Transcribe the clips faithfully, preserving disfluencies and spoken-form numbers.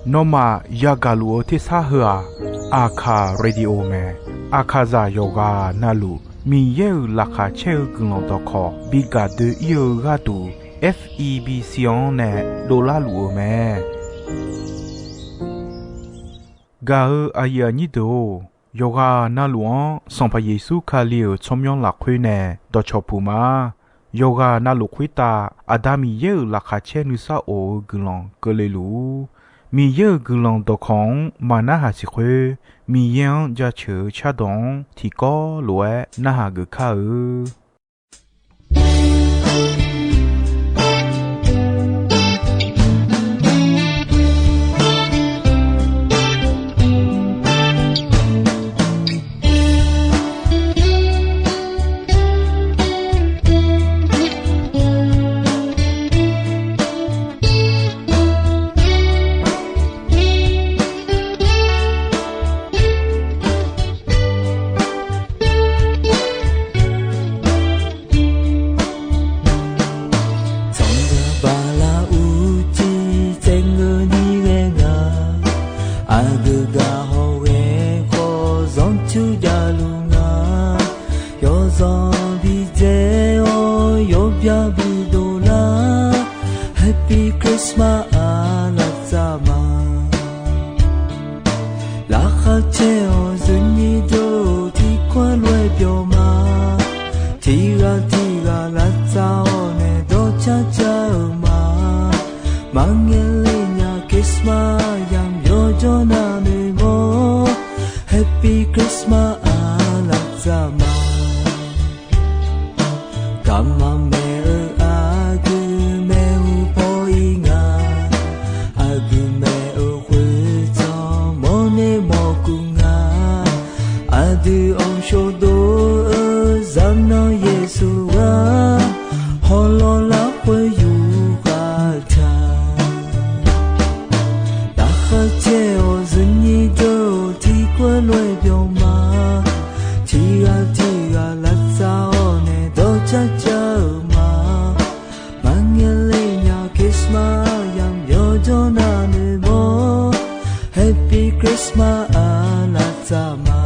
Nawmaf yagaq luf-eu tersar heu-aq, Aqkaq Radio mae. Aqkaqzaq yawqghaq navluf Miqyaer-euq laqkhaq caer-eu guiqlanq dawqkawq bi gaq doe-ir-eu gharduq, F E B C-anr nae dovlar luf-eu mae. Gaq-eu aqyuif aqnyir deuq-or, yawqghaq navluf-anr Sanqpaq Yeqsur Kali-euq tsawrmyanr lafkhoer nae dawqcawq puq ma. Yawqghaq navluf khoertav Aqda Miqyaer-euq laqkhaq caer nuisar of-eu guiqlanq keuvle luf-ur. Miqyaer-euq guiqlanq dawqkawq-anr maq narhaq siq khoer, Miqyaer-anr jaceuq-eu cardawq-anr tiqkawv lof-aer narhaq geuf kar-eu. Tsawrhaq bala uqcif tsaev ngeur ni ghae nga. Aqgeu gaq hawghae khawf zanrcur javluf nga. Yawzanq bi dzae-awr yawbya bi dovlar. Happy Christmas aqlaf tsaf ma. Laqkhaq caer-awq zuifnyir deuq-or, tiqkawv lof-aer byawq ma. Tiqghaq tiqghaq lavtsav-awr nae dawrcar car-eu ma. Maqngae le nya Christmas yamq yawjawr navnoeq mawr. Happy Christmas aqlaf tsaf ma. Garma maeq-eu aqgeu maeqhu paw-ir nga. Aqgeu maeq-eu khoertsanq mawrner mawrkuv nga. Aqdui-anr shawdov-eu zaqnanr Yeqsur ghaq, hawlawr lafkhoer yufkhav taq. Laqkhaq caer-awq zuifnyir deuq-or, tiqkawv lof-aer byawq ma. Tiqghaq tiqghaq lavtsav-awr nae dawrcar car-eu ma. Maqngae le nya Christmas yamq yawjawr navnoeq mawr. Happy Christmas aqlaf tsaf ma.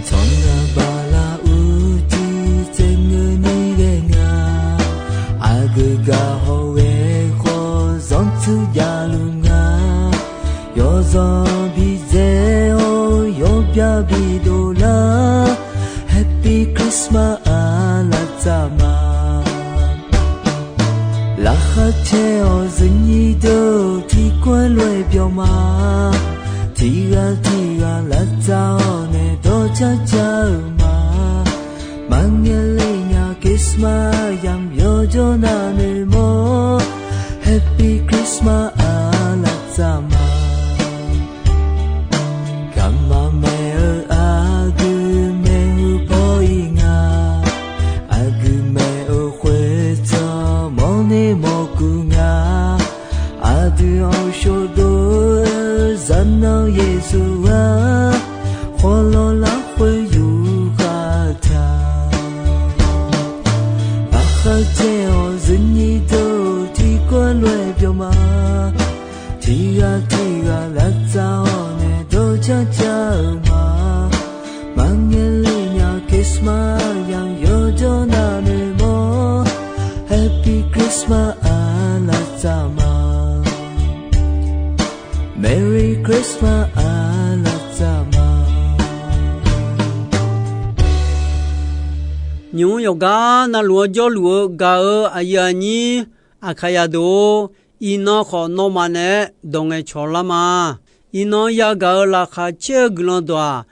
Tsawrhaq bala uqcif tsaev ngeur ni ghae nga. Aqgeu gaq hawghae khawf zanrcur javluf nga. Yawzanq bi dzae-awr yawbya bi dovlar. Happy Christmas aqlaf tsaf ma. Laqkhaq caer-awq zuifnyir deuq-or, tiqkawv lof-aer byawq ma. Tiqghaq tiqghaq lavtsav-awr nae dawrcar car-eu ma. Maqngae le nya Christmas yamq yawjawr navnoeq mawr. Happy Christmas aqlaf tsaf ma. Garma maeq-eu aqgeu maeqhu paw-ir nga. Aqgeu maeq-eu khoertsanq mawrner mawrkuv nga. Aqdui-anr shawdov-eu zaqnanr Yeqsur ghaq, khawlawr lafkhoer yufkhav taq. Laqkhaq caer-awq zuifnyir deuq-or, tiqkawv lof-aer byawq ma. Tiqghaq tiqghaq lavtsav-awr nae dawrcar car-eu ma. Maqngae le nya Christmas yamq yawjawr navnoeq mawr. Happy Christmas aqlaf tsaf ma. Merry Christmas aqlaf tsaf ma. Nymq-mr yawqgar navluf-anr jawrluf-eu gaq-eu aqyuif aqnyir Aqkaqyaq deuq-or, iqnan khawf nawmaf naeq-aer dawq ngaeqcawq lar ma. Iqnan yagaq-euq laqkhaq caer-eu guiqlanq dawq-aq,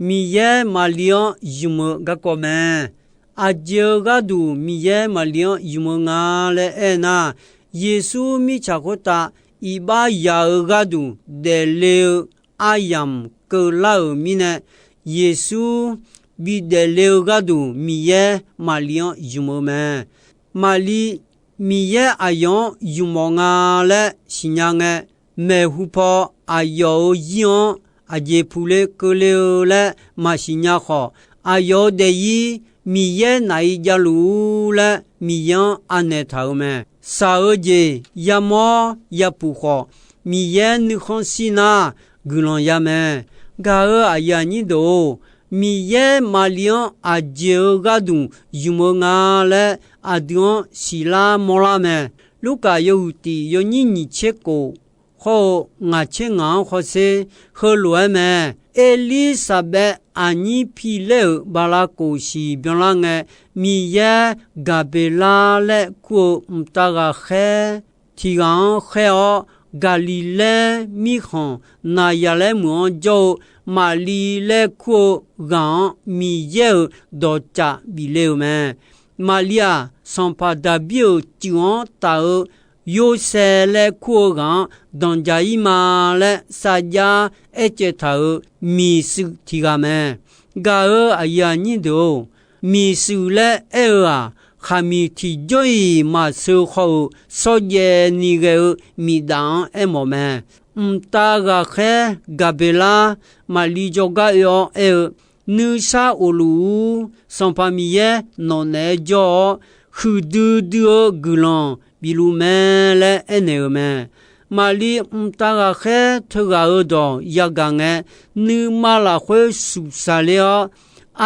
Miqyaer Maqli-anr ymq-eu garkawv mae. Aqjeq-eu gharduq Miqyaer Maqli-anr ymq-eu nga laer aernar, Yeqsur mirtsaq khoertav iqbax yaq-eu gharduq daefle-eu aryamq keuvlar-euq mirnae, Yeqsur bidaef le-eu gharduq Miqyaer Maqli-anr ymq-eu mae. Maqli Miqyaer aqyawf-anr ymq-awq nga laer siqnya ngae, maeqhu paw aqyawf-euq zir-anr aqjeq puqle keuvle-eu laer maqsiq nya khawf, aqyawf-euq daefzir Miqyaer naf-ir javluf-ur laer Miqyaer-anr anaeq taq-euq mae. Shaq-eu jeq yamawr yapuf khawf, Miqyaer nuikhanr shir nar guiqlanq ya mae. Gaq-euq aqyuif aqnyir deuq-or, Miqyaer Maqli-anr aqjeq-eu gharduq ymq-eu nga laer aqdui-anr siqlar mawrlar mae. Lurkaf yawhuiq tiq yawnyir nyiq tser kof hawr-eu ngaq tser ngaq-anr hawsher heulof-aer mae. Erlirsaqbaev aqnyir pilaer-euq bala kof siq byanlar ngae, Miqyaer Gaqbeqlar laer kur-eu mqtav ghaqkhaer tiq ghaq-anr khaer-awr, Gaqliqlaer mirkhanq Naqyaqlaer meuq-anr jawr-eu Maqli laer kur-eu ghaq-anr Miqyaer-euq dawqcaf bif le-euq mae. Maqli-aq, sanqpaq Daqbir-euq cuif-anr taf-eu Yorsaev laer kur-eu ghaq-anr danqdzaq-ir ma laer sarjax aercaev taq-euq miqshuif tiq ghaq mae. Gaq-euq aqyuif aqnyir deuq-or, miqshuif laer aer-eu-aq, khaqmiq tiqjawr-iq maqsheu haw-euq shawrjaev ni ghae-eu miqdaf-anr aermawf mae. Mqtav ghaqkhaer Gaqbeqlar Maqli jawrgar oe-awr aer-eu, Nuisar of luf-ur. Sanqpaq Miqyaer nawq naeq-aer jawr-awr, huiqdui dui-eu guiqlanq bif luf mae laer aernaeq-euq mae. Maqli mqtav ghaqkhaer teughaq-euq dawq yagaq ngae, nuima lafkhoer suqsaq ler-awr,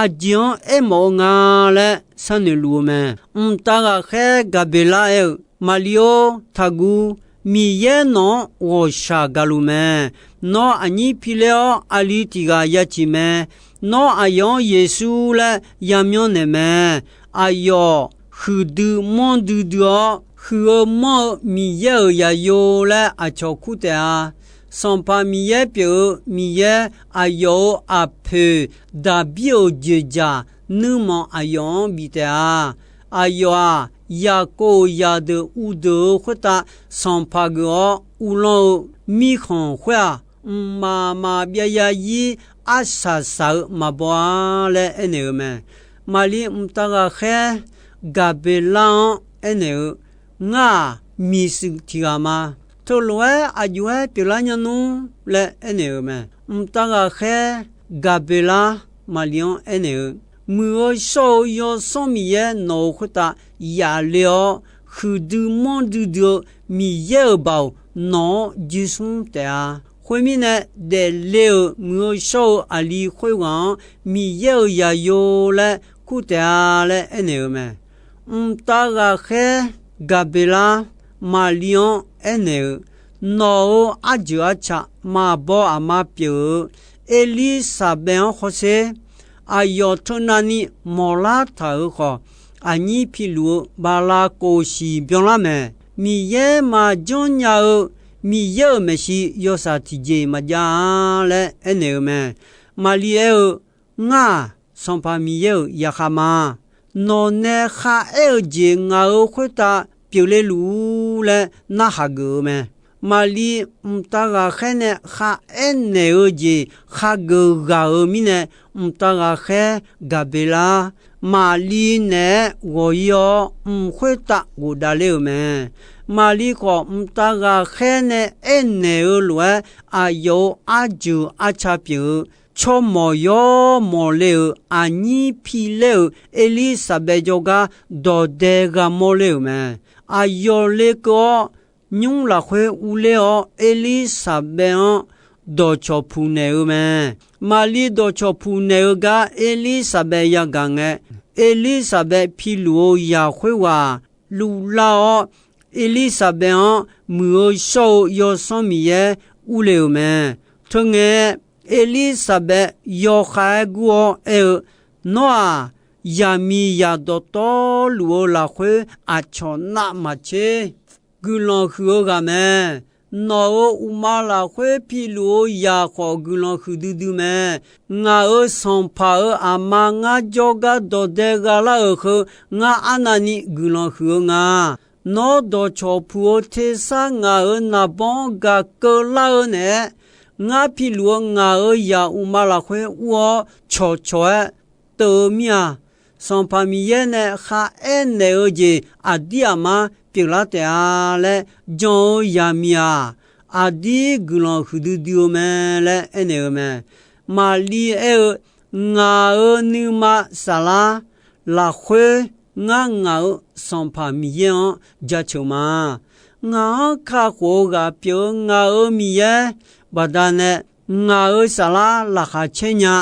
aqjeq-anr aermawf-eu nga laer sharnoeq luf-eu mae. Mqtav ghaqkhaer Gaqbeqlar aer-eu, Maqli-or, taqguv. Miqyaer nawq-anr ghawqshaq gaq luf mae. Nawr aqnyir pilaer-awr, aqli tiq ghaq ya ciq mae. Nawr aqyawf-anr Yeqsur laer yamyanr naeq mae. Aqyawf huiqdui manrdui dui-awr, huiq-eu manr-eu Miqyaer-euq zaqyo laer aqcawq kur taef-a. Sanqpaq Miqyaer pyeuf-eu Miqyaer, aqyawf-euq aqpoeq Daqbir-euq joeqjaq nuirmanq aqyawf-anr bif taef-a. Aqyawf-aq, Yaqkov-euq zaqdeuq uvdeuq-eu khoertav sanqpaq geuf-awr uvlanr-eu mirkhanq khoer-aq, mqmaq maqbyav zarzir arsaq saq-eu maqbaw-a laer aernaeq-eu mae. Maqli mqtav ghaqkhaer Gaqbeqlar-anr aernaeq-eu, Ngar-aq, miqshuif tiq ghaq ma. Teulof-aer aqjox-aer pyeuflar nya nmr laer aernaeq-euq mae. Mqtav ghaqkhaer Gaqbeqlar Maqli-anr aernaeq-eu, Muiq-eu shawr-eu Yawsanr Miqyaer nawq-euq khoertav yaf le-awr, huiqdui manrdui dui-eu Miqyaer-euq baoq nawq-anr joersmr taef-a. Khoermirnae, daefle-euq muiq-eu shawr-eu aqli khoerghaq-anr Miqyaer-euq zaqyo laer kur taef-a laer aernaeq-eu mae. Mqtav ghaqkhaer Gaqbeqlar Maqli-anr aernaeq-eu, Nawq-euq arjeuq arca maqbaw aqma pyeuf-eu Erlirsaqbaev-anr hawsher. Aqyawf teunavni mawqlar taq-euq khawf, aqnyir piluf-eu bala kof siq byanlar mae. Miqyaer maqjanr nya-eu Miqyaer-euq maeqshi yawshaef tiqjeq maqjav-a laer aernaeq-eu mae. Maqli aer-eu, Ngar-aq, Sanqpaq Miqyaer-euq yarkhaq ma. Nawq nae kharaer-eu jeq ngaq-euq khoertav pyeufle luf-ur laer narhaq geuf-eu mae. Maqli mqtav ghaqkhaer nae kharaer naeq-eu jeq khageuf ghaq-euq mirnae, mqtav ghaqkhaer Gaqbeqlar Maqli naeq-aer ghawq-ir-awr, mq khoertav ghofdav ler-euq mae. Maqli khawf, mqtav ghaqkhaer nae aernaeq-eu lof-aer, aqyawf-euq arjeuq arca pyeuf-eu tsawrmawq yawr mawq le-euq aqnyir pilaer-euq Erlirsaqbaev jawrgar dawq dae gha mawr ler-euq mae. Aqyawf lekeuv-awr, nymr lafkhoer urler-awr, Erlirsaqbaev-anr dawqcawq puq naeq-eu mae. Maqli dawqcawq puq naeq-eu gar Erlirsaqbaev yagaq ngae, Erlirsaqbaev piluf-eu zaq khoerghaq luvlar-awr, Erlirsaqbaev-anr Muiq-eu shawr-eu Yawsanr Miqyaer urle-euq mae. Teungae, Erlirsaqbaev yawkhav-aer gur-awr aer-eu, Nawr-aq, zaqmiqzaq dawqtawvluf-eu lafkhoer aqcawq navmaqtser guiqlanq huiq-eu ghaq mae. Nawq-euq uqma lafkhoer piluf-eu zaq khawf guiqlanq huiqdui dui mae. Ngaq-euq sanqpaq-euq aqma ngar jawrgar dawqdae gha lar-euq heu ngar arnavni guiqlanq huiq-eu nga. Nawr dawqcawq puq-eu tersar ngaq-euq naqbawr-anr gaq keuvlar-eu naeq-aer, ngar piluf-eu ngaq-euq zaq uqma lafkhoer ur-awr cawqcawq-aer teuv-eu mir-a. Sanqpaq Miqyaer nae kharaer naeq-eu jeq aqdir aqmar pyeuflar taef-a laer jan-eu zaqmiq-aq, aqdir guiqlanq huiqdui dui-eu mae laer aernaeq-eu mae. Maqliv aer-eu, Ngaq-euq nuima saflar lafkhoer ngar ngaq-euq Sanqpaq Miqyaer-anr jaceuq ma. Ngaq-anr kakhof-eu ghaq pyeuf-eu ngaq-euq Miqyaer baqdanae ngaq-euq saflar laqkhaq caer nya.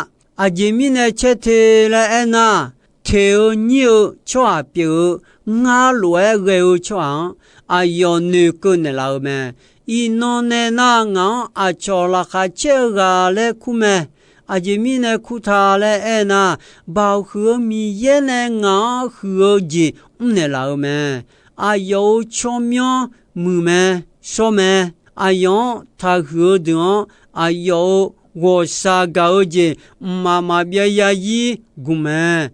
Aqjeq mirnae caer te laer aernar, teq-eu nyir-eu tsawrhaq pyeuf-eu ngar lof-aer ghae-eu tsawrhaq-anr aqyawf noeqkeuv naeqlaf-eu mae. Iqnan nae nar, ngaq-anr aqcawq laqkhaq caer-eu ghaq laer kur mae. Aqjeq mirnae kur ta laer aernar, Baoq huiq-eu Miqyaer nae ngaq-anr huiq-eu jeq mrnaeq laf-eu mae. Aqyawf-euq tsawrmyanr muiq mae, shawr mae. Aqyawf-anr taqhuiq-eu deuq-anr, aqyawf-euq ghawqshaq gaq-eu jeq mqmaq maqbyav yarzir gmq mae.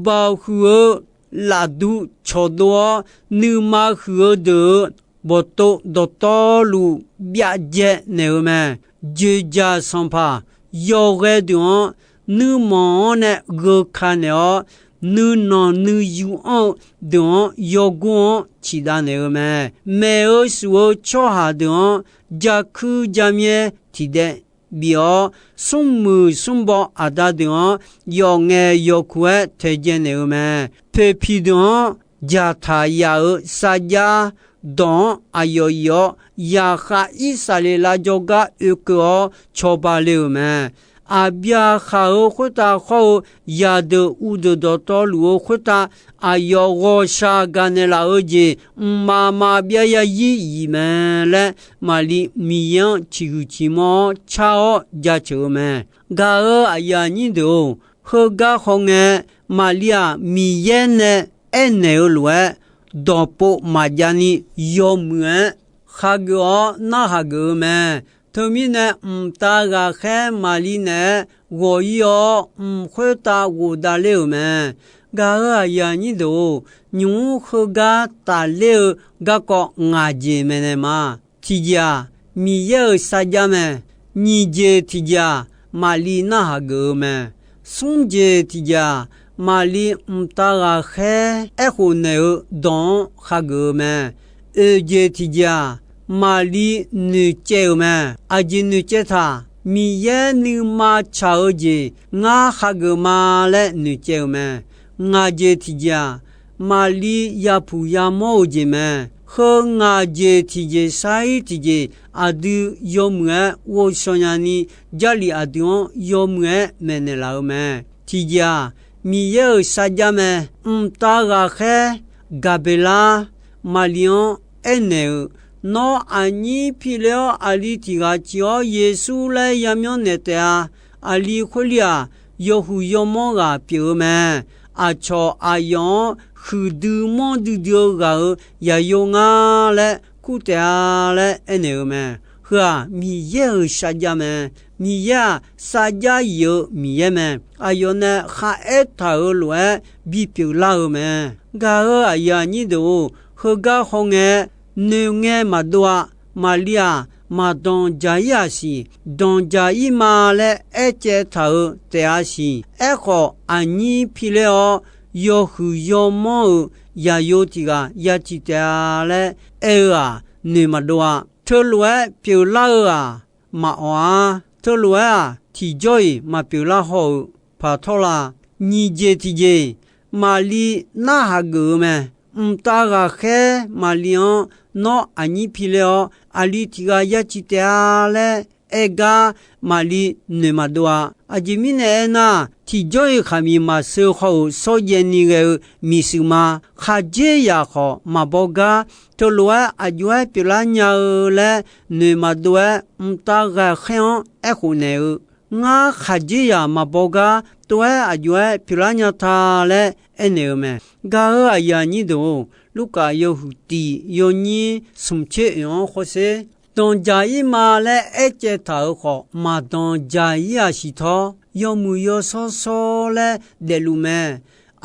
Baoq huiq-eu lafduv cawqdov-awr, nuima huiq-eu deuq-euq bawqtov dawqtawvluf byavjaev naeq-eu mae. Dzoeqdzaq sanqpaq yawghae deuq-anr nuirmanq-anr nae gheuka naeq-awr, nuinanq nuiyu anr-eu deuq-anr yawgor-anr ciqdav naeq-eu mae. Maeq-eu shuf-eu tsawrhaq deuq-anr jakuir jamyaer tiqdaev bif-awr, smrmuiq smrbaw aqda deuq-anr yawf ngaeq yawf kuq-aer taeqdzae naeq-eu mae. Poeqpiq deuq-anr dzaqtaq yaf-euq sarjax dawq-anr aqyawf iq-awr, zaqkhav Irsaqleqlav jawrgar oekeuv-awr cawba le-euq mae. Aqbyaqhaq-euq khoertav khawr-eu zaqdeuq uvdeuq dawqtawvluf-eu khoertav, aqyawf ghawqshaq gaqnaeq laf-eu jeq mqmaq maqbyav yarzir iq mae laer, Maqliv Miqyaer-anr ciqhuiq ciqmawr-awr car-awr jaceuq-eu mae. Gaq-euq aqyuif aqnyir deuq-or, heugar hawngae, Maqliv-aq, Miqyaer nae aernaeq-eu lof-aer, dawqpov maqjav ni yawmuiq-aer khageuf-awr narhaq geuf-eu mae. Teumirnae, mqtav ghaqkhaer Maqliv naeq-aer ghawq-ir-awr, mq khoertav ghofdav ler-euq mae. Gaq-euq aqyuif aqnyir deuq-or, nymq-mr heugar tafler-eu garkawv ngaq jeq maeqnaeq ma. Tiqjeq-aq, Miqyaer-euq sarjax mae. Nyiq jeq tiqjeq-aq, Maqliv narhaq geuf-eu mae. Smr jeq tiqjeq-aq, Maqliv mqtav ghaqkhaer aerkhof naeq-eu dawq-anr khageuf-eu mae. Oeq jeq tiqjeq-aq, Maqliv noeqcaev-euq mae. Aqjeq noeqcaev taq, Miqyaer nuima tsaq-eu jeq ngar khageuf ma laer noeqcaev-euq mae. Ngaq jeq tiqjeq-aq, Maqliv yapuq yamawr-eu jeq mae. Heu ngaq jeq tiqjeq sar-ir tiqjeq, aqdui yawmuiq-aer ghovshaw nyani, Jarlif aqdui-anr yawmuiq-aer maeqnaeq laf-eu mae. Tiqjeq-aq, Miqyaer-euq sarjax mae. Mqtav ghaqkhaer Gaqbeqlar Maqliv-anr aernaeq-euq, Nawr aqnyir piler-awr, aqli tiq ghaq ciq-awr Yeqsur laer yamyanr naeq taef-a. Aqli khoerli-aq, yawhuiq yawmawr ghaq pyeuf-eu mae. Aqcawq aqyawf-anr huiqdui manrdui dui-eu ghaq-euq yaqyo ngar laer kur taef-a laer aernaeq-eu mae. Heu-aq, Miqyaer-euq sarjax mae. Miqyaer-aq, sarjax yif-eu Miqyaer mae. Aqyawf nae kharaer taq-euq lof-aer bipyeuf lar-eu mae. Gaq-euq aqyuif aqnyir deuq-or, heugar hawngae, noeqngae maqdov-a. Maqliv-aq, maqdanq dzaq-ir-aq siq, danq dzaq-ir ma laer aercaev taq-euq taef-a siq. Aerkhawf, aqnyir piler-awr, yawhuiq yawmawr-euq yaqyo tiq ghaq ya ciq taef-a laer aer-eu-aq, noeq maqdov-a. Teulof-aer pyeuflar-eu-aq, maqawq-ar. Teulof-aer-aq, tiqjawr-iq maqpyeuflar haw-euq paq tawr la. Nyiq jeq tiqjeq, Maqliv narhaq geuf-eu mae. Mqtav ghaqkhaer Maqliv-anr, Nawr aqnyir piler-awr, aqli tiq ghaq ya ciq taef-a laer aer gar Maqliv noeq maqdov-a. Aqjeq mirnae aernar, tiqjawr-iq khaqmiq maqseu haw-euq shawrjaev ni ghae-eu miqshuif ma. Khaqdzerzaq khawf maqbaw gar, teulof-aer aq jov-aer pyeuflar nya-eu laer noeq maqdov-aer, mqtav ghaqkhaer-anr aerkhof naeq-eu, Ngar khaqdzerzaq maqbaw gar, tov-aer aq jov-aer pyeuflar nya ta laer aernaeq-eu mae. Gaq-euq aqyuif aqnyir deuq-or, Lurkaf yawhuiq tiq yawnyir smq tser oeq-anr hawsher. Danqdzaq-ir ma laer aercaev taq-euq khawf, maqdanqdzaq-ir-aq siqtawr, yawmuiq yawshawr shawr laer daefluf mae.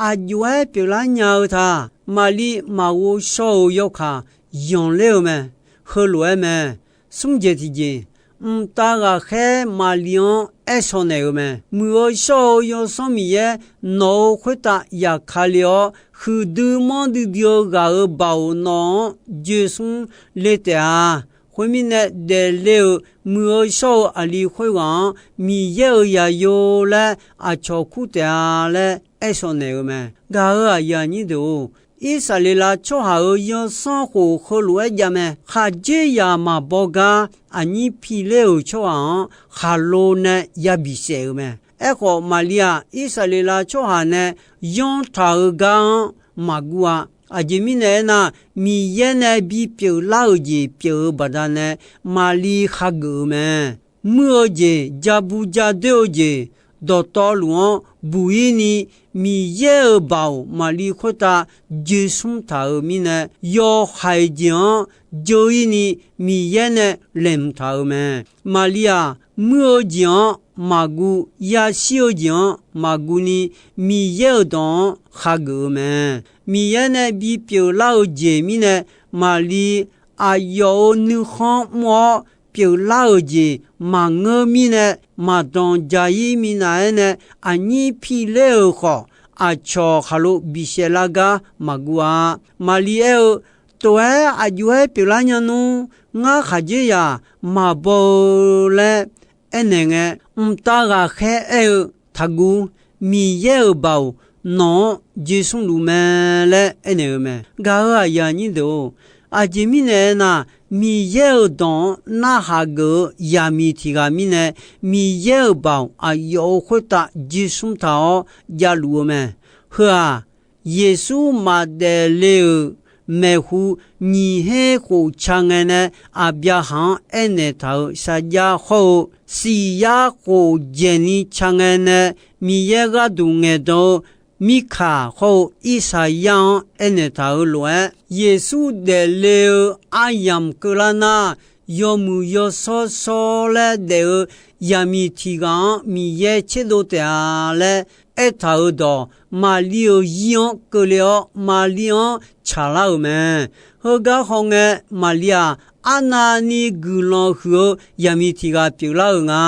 Aqjox-aer pyeuflar nya-eu ta. Maqliv maqghov shawr-eu yawkaq yanqler-eu mae. Heulof-aer mae. Smr jeq tiqjeq, mqtav ghaqkhaer Maqliv-anr aershawr naeq-eu mae. Muiq-eu shawr-eu Yawsanr Miqyaer nawq-euq khoertav yaqkale-awr, huiqdui manrdui dui-eu ghaq-euq baoq nawq-anr joersmr le taef-a. Khoermirnae, daefle-euq muiq-eu shawr-eu aqli khoerghaq-anr Miqyaer-euq zaqyo laer aqcawq kur taef-a laer aershawr naeq-eu mae. Gaq-euq aqyuif aqnyir deuq-or, Irsaqleqlav tsawrhaq-euq yawsanr khof heulof-aer jav mae. Khaqdzerzaq maqbaw gar aqnyir piler-euq tsawrhaq-anr khaqlo nae yabi saef-euq mae. Aerkhawf, Maqliv-aq, Irsaqleqlav tsawrhaq nae yanr taq-euq gar-anr maqguv-a. Aqjeq mirnae aernar, Miqyaer nae bipyeuf lar-euq jeq pyeuf-eu baqdanae Maqliv hageuf-eu mae. Muir-eu jeq, ja bu ja doer-eu jeq, dawqtawvluf-anr buq-ir ni, Miqyaer-euq baoq Maqliv khoertav joersmr taq-euq mirnae, yawhaiq jeq-anr dzeur-ir ni Miqyaer nae laeqhmq taq-euq mae. Maqliv-aq, muir-eu jeq-anr maqguv, yashir-eu jeq-anr maqguv ni, Miqyaer-euq dawq-anr hageuf-eu mae. Miqyaer nae bipyeuf lar-eu jeq mirnae, Maqliv aqyawf-euq nuikhanr mr-awr pyeuflar-euq jeq maqngeur mirnae, maqdanq dzaq-ir minav-aer nae aqnyir piler-euq khawf, aqcawq khaqlo bisaef lar gar maqguv-a. Maqliv aer-eu, Tof-aer aqjox-aer pyeuflar nya nmr. Ngar khaqdzerzaq maqbaw-eu laer aernaeq ngae, mqtav ghaqkhaer aer-eu, Taqguv. Miqyaer-euq baoq nawq-anr joersmrluf mae laer aernaeq-eu mae. Gaq-euq aqyuif aqnyir deuq-or, aqjeq mirnae aernar, Miqyaer-euq dawq-anr narhaq geuf-eu zaqmiq tiq ghaq mirnae, Miqyaer-euq baoq aqyawf-euq khoertav joersmr taq-awr javluf-eu mae. Heu-aq, Yeqsur maqdaef le-euq maeqhu nyiq her khof ca ngae nae Aqbyaqhaq-anr aernaeq taq-euq sarjax hawr-eu, siq yar khof dzaeqni ca ngae nae Miqyaer gharduq ngaeqdan-eu Mirkaq hawr-eu Irsaqyar-anr aernaeq taq-euq lof-aer, Yeqsur daefle-eu aryamq keuvlar nar, yawmuiq yawshawr shawr laer daef-eu zaqmiq tiq ghaq-anr Miqyaer tserdov taef-a laer aertaq-euq dawq, Maqliv-euq zir-anr keuvle-awr, Maqliv-anr tsaqlar-euq mae. Heugar hawngae, Maqliv-aq, arnavni guiqlanq huiq-eu zaqmiq tiq ghaq pyeuflar-euq nga.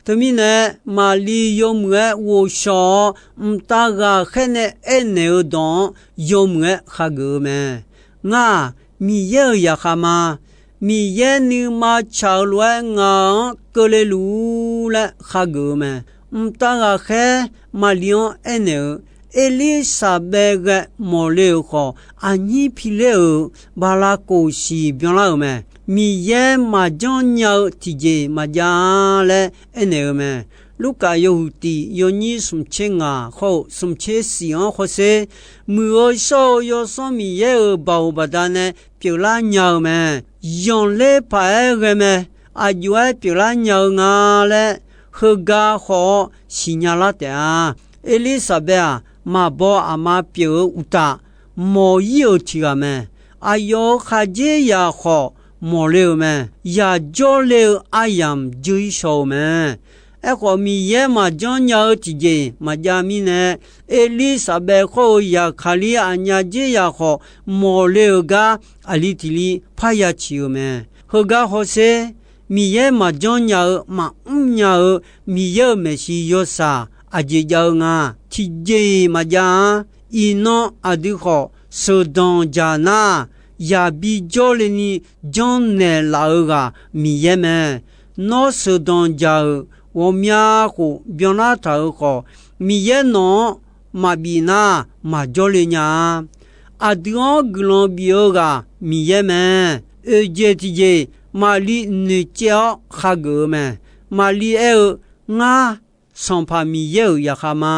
Teumirnae, Maqliv yawmuiq-aer ghovshaw-awr, mqtav ghaqkhaer nae aernaeq-eu dawq-anr yawmuiq-aer hageuf-eu mae. Ngar-aq, Miqyaer-euq zaqkhav ma. Miqyaer nuima tsaq-eu lof-aer ngaq-anr keuvle luf-ur laer hageuf-eu mae. Mqtav ghaqkhaer Maqliv-anr aernaeq-eu, Erlirsaqbaev ghae mawqle-euq khawf, aqnyir piler-euq bala kof siq byanlar-euq mae. Miqyaer maqjanr nya-eu tiqjeq maqjav-a laer aernaeq-eu mae. Lurkaf yawhuiq tiq yawnyir smqtser ngaq hawr-eu smqtser siq-anr hawsher, muiq-eu shawr-eu Yawsanr Miqyaer-euq baoq baqdanae pyeuflar nya-eu mae. Zanqler paq-aer ghae mae. Aqjox-aer pyeuflar nya-eu nga laer heugar khawf-awr siqnya lar taef-a. Erlirsaqbaev-aq, maqbaw aqma pyeuf-eu uqtaf, mawq-ir-euq tiq ghaq mae. Aqyawf-euq khaqdzerzaq khawf mawqle-euq mae. Yaq jawrle-eu aryamq dzeur-ir shaw-eu mae. Aerkhawf, Miqyaer maqjanr nya-eu tiqjeq maqjav mirnae, Erlirsaqbaev hawr-eu zaqkaqlir aqnyaf dzerzaq khawf mawqle-euq gar aqli tiq li parya ciq-eu mae. Heugar hawsher, Miqyaer maqjanr nya-eu maqmr nya-eu Miqyaer-euq maeqshi yawshaq aqjeq jav-eu nga. Tiqjeq-iq maqjav-a. Iqnan aqdui khawf sheuqdanq dzaq nar, yaqbi jawrle ni janrnaeq laf-eu ghaq Miqyaer mae. Nawr sheuqdanq dzaq-euq ghawqmya khof byanlar taq-euq khawf, Miqyaer nawq-anr maqbif nar, maqjawr le nya-a. Aqdui-anr guiqlanq bif-eu ghaq Miqyaer mae. Oeqjeq tiqjeq, Maqliv noeqcaev-awr hageuf-eu mae. Maqliv aer-eu, Ngar, Sanqpaq Miqyaer-euq zaqkhav ma.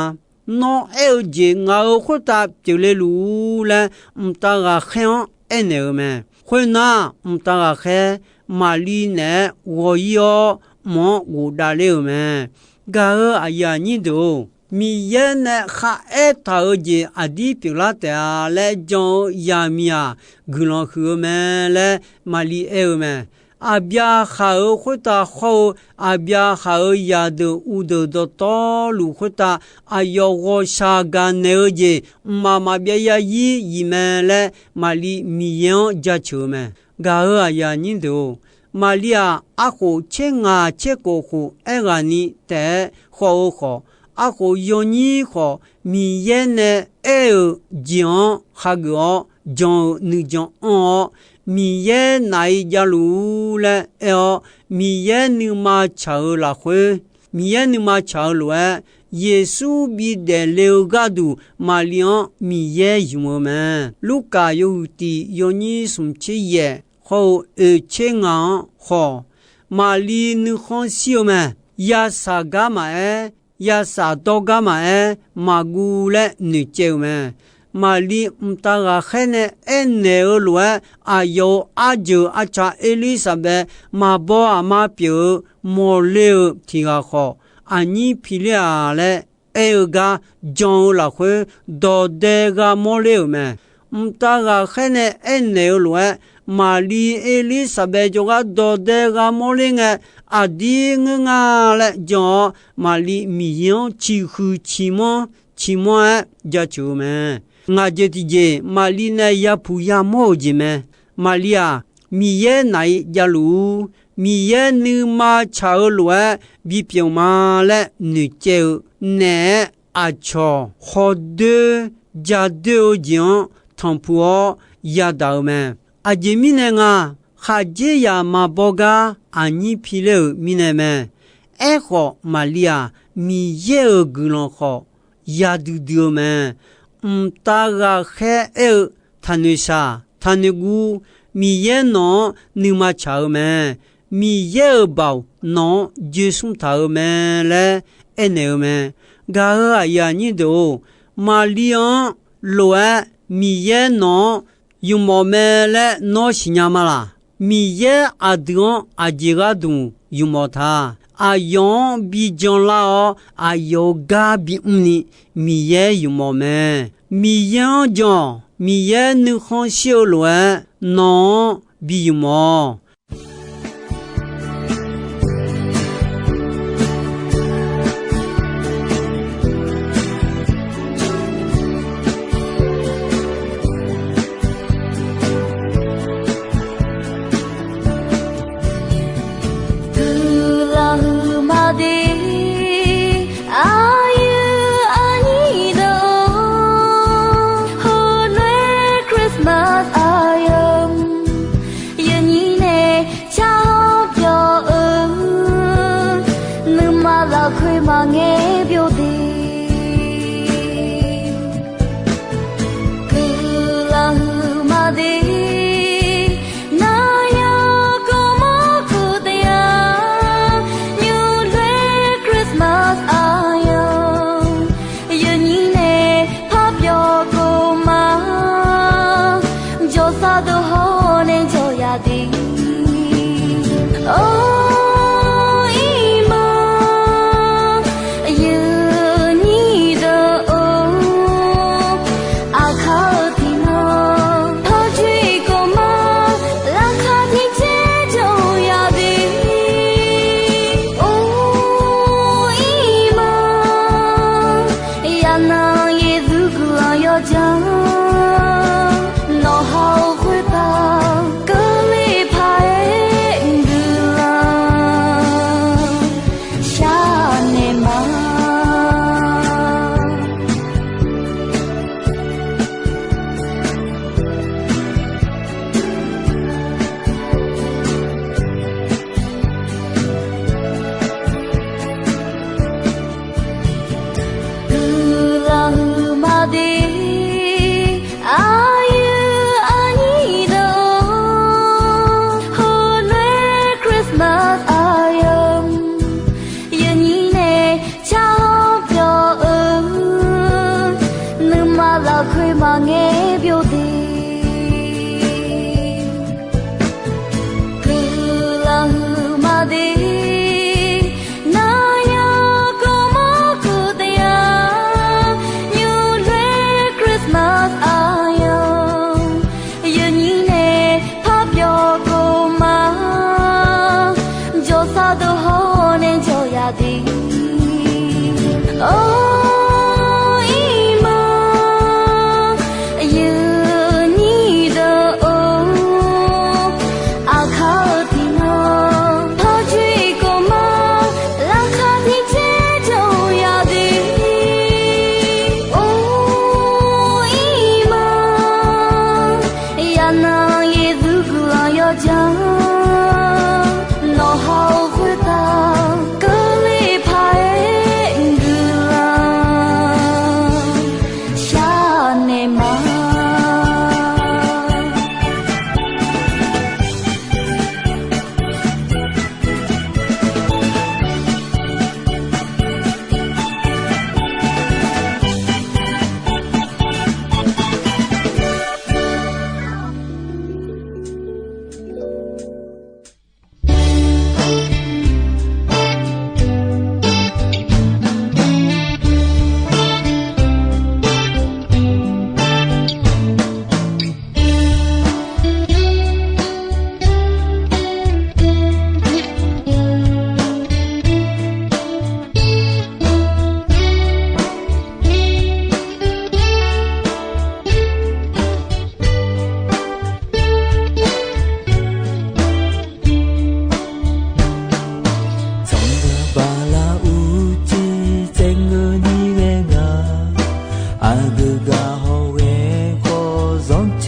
Nawr aer-eu jeq ngaq-euq khoertav pyeufle luf-ur laer, mqtav ghaqkhaer-anr aernaeq-eu mae. Khoernar, mqtav ghaqkhaer Maqliv naeq-aer ghawq-ir-awr, mq-anr ghofdav ler-euq mae. Gaq-euq aqyuif aqnyir deuq-or, Miqyaer nae kharaer taq-euq jeq aqdir pyeuflar taef-a laer jan-eu zaqmiq-aq, guiqlanq huiq-eu mae laer Maqliv aer-eu mae. Aqbyaqhaq-euq khoertav khawr-eu, Aqbyaqhaq-euq zaqdeuq uqdeuq dawqtawvluf khoertav, aqyawf ghawqshaq gaqnaeq-eu jeq mqmaq maqbyav zarzir zif mae laer Maqli Miqyaer-anr jaceuq-eu mae. Gaq-euq aqyuif aqnyir deuq-or, Maqli-aq, arkhof tser ngaq tser kof khof aerghaqni taef-aer khawf-eu khawf, arkhof yawnyir khawf, Miqyaer nae aer-euq jeq-anr khageuf-awr, jan-eu nuijan anr-awr, Miqyaer naf-iq javluf-ur laer aer-awr, Miqyaer nuima tsaq-eu lafkhoer, Miqyaer nuima tsaq-eu lof-aer, Yeqsur bidaef le-eu gharduq Maqli-anr Miqyaer ymq-eu mae. Lurkaf yawhuiq tiq yawnyir smq tser yaef khawr-eu oeq tser ngaq-anr khawf, Maqli nuikhanr shir-eu mae. Yashaq gar maqaer, yashaq dawr gar maqaer, maqguv laer noeqcaev-euq mae. Maqli mqtav ghaqkhaer nae aernaeq-eu lof-aer, aqyawf-euq arjeuq arca Erlirsaqbaev maqbaw aqma pyeuf-eu mawrler-eu tiq ghaq khawf, aqnyir piler-aq laer aer-eu gar jan-eu lafkhoer, dawqdae gha mawrler-euq mae. Mqtav ghaqkhaer nae aernaeq-eu lof-aer, Maqli Erlirsaqbaev jawrgar dawqdae gha mawrler ngae, aqdir ngeur nga laer jan-awr, Maqli Miqyaer-anr ciqhuiq ciqmanr ciqmanr-aer jaceuq-eu mae. Ngaq jeq tiqjeq Maqli nae yapuq yamawr-euq jeq mae. Maqli-aq, Miqyaer naf-iq javluf-ur, Miqyaer nuima tsaq-eu lof-aer bipyeuf ma laer noeqcaev-eu naeq-aer, aqcawq khawdoer jadoer-eu jeq-anr tanqpuq-awr yadaq-eu mae. Aqjeq mirnae nga, khaqdzerzaq maqbaw gar aqnyir piler-euq mirnae mae. Aerkhawf, Maqli-aq, Miqyaer-euq guiqlanq khawf yadui dui-eu mae. Mqtav ghaqkhaer aer-eu, taqnoeq shaq, taqnoeq guv, Miqyaer nawq-anr nuima tsaq-eu mae. Miqyaer-euq baoq nawq-anr joesmr taq-eu mae laer aernaeq-eu mae. Gaq-euq aqyuif aqnyir deuq-or, Maqli-anr lof-aer Miqyaer nawq-anr ymqmawf mae laer nawr siqnya ma laq? Miqyaer aqdui-anr aqjeq gharduq ymqmawf ta. Aqyawf-anr bi janlar-awr, aqyawf-euq gar bimr ni Miqyaer ymqmawf mae. Miqyaer-anr jan-awq. Miqyaer nuikhanr shir-eu lof-aer nawq-anr bi ymqmawf-awq. Guiqlanq huiqma de, aqyuif aqnyir deuq-or, hawnoer Christmas aqyawf yawnyir nae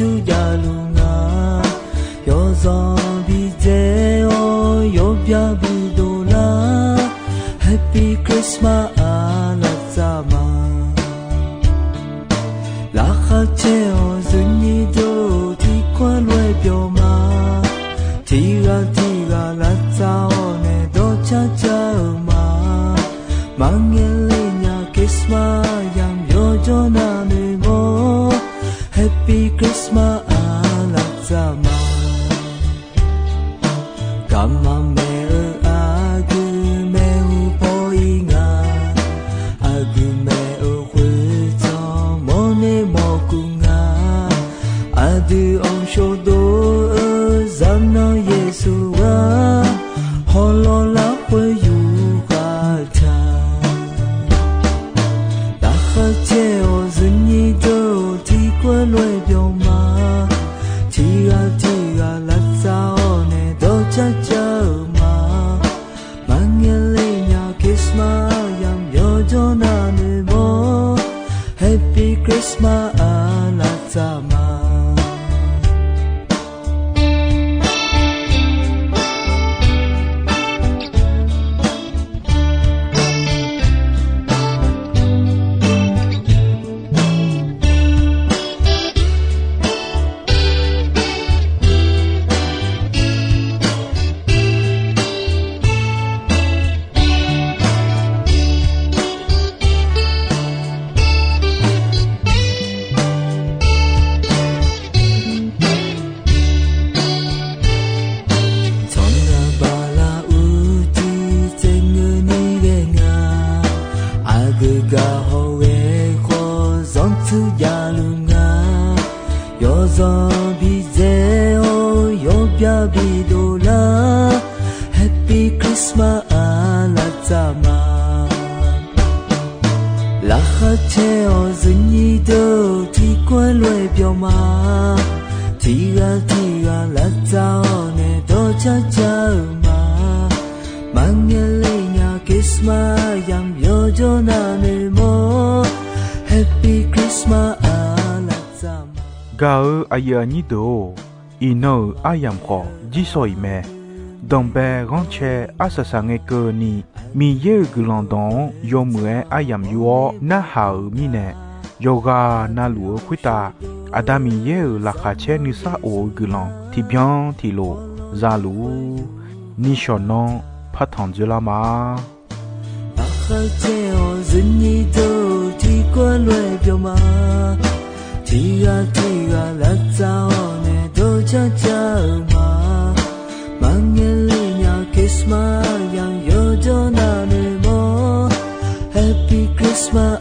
yur javluf nga. Yawzanq bidzae-awr yawbya bidov lar, Happy Christmas aqlaf tsaf ma. Laqkhaq caer-awq zuifnyir deuq-or, tiqkawv lof-aer byawq ma. Tiqghaq tiqghaq lavtsav-awr nae dawrcar car-euq ma. Maqngae le nya Christmas yamq yawjawr navnoeq mawr, Happy Christmas aqlaf tsaf ma. Garma maeq-eu aqgeu maeqhu paw-ir nga. Aqgeu maeq-eu khoertsanq mawrner mawrkuv nga. Aqdui anqshawr dov-eu zaqnanr Yeqsur ghaq hawlawr larkhoer yur khav taq. Laqkhaq caer-awq zuifnyir deuq-or, tiqkawv lof-aer byawq ma. Tiqghaq tiqghaq lavtsav-awr nae dawrcar car-euq ma. Maqngae le nya Christmas yamq yawjawr navnoeq mawr, Happy Christmas aqlaf tsaf ma. Tsawrmyanr bala urtiq tsaevngeur ni ghae nga. Aqgeu gaq hawghae khawf zanrtsuir javluf nga. Yawzanq bidzae-awr yawbya bidov lar, Happy Christmas aqlaf tsaf ma. Laqkhaq caer-awq zuifnyir deuq-or, tiqkawv lof-aer byawq ma. Tiqghaq tiqghaq lavtsav-awr nae dawrcar car-euq ma. Maqngae le nya Christmas yamq yawjawr navnoeq mawr, Happy Christmas aqlaf tsaf ma. Gaq-eu aqyuif aqnyir deuq-or, iqnan-euq aryamq khawf jirsawq iq mae. Danqbae ghanrcae arsaq saq ngae keuvni, Miqyaer-euq guiqlanq dawq-anr yawmuiq-aer aryamq yur-awr narhaq-euq mirnae, yawqghaq navluf-eu khoertav Aqda Miqyaer-euq laqkhaq caer nuisar of-eu guiqlanq tiqbyan tiqlof za luf-ur. Nishawq nanr partanq dzoerlar ma. Laqkhaq caer-awq zuifnyir deuq-or, tiqkawv lof-aer byawq ma. Tiqghaq tiqghaq lavtsav-awr nae dawrcar car-euq ma. Maqngae le nya Christmas yamq yawjawr navnoeq mawr, Happy Christmas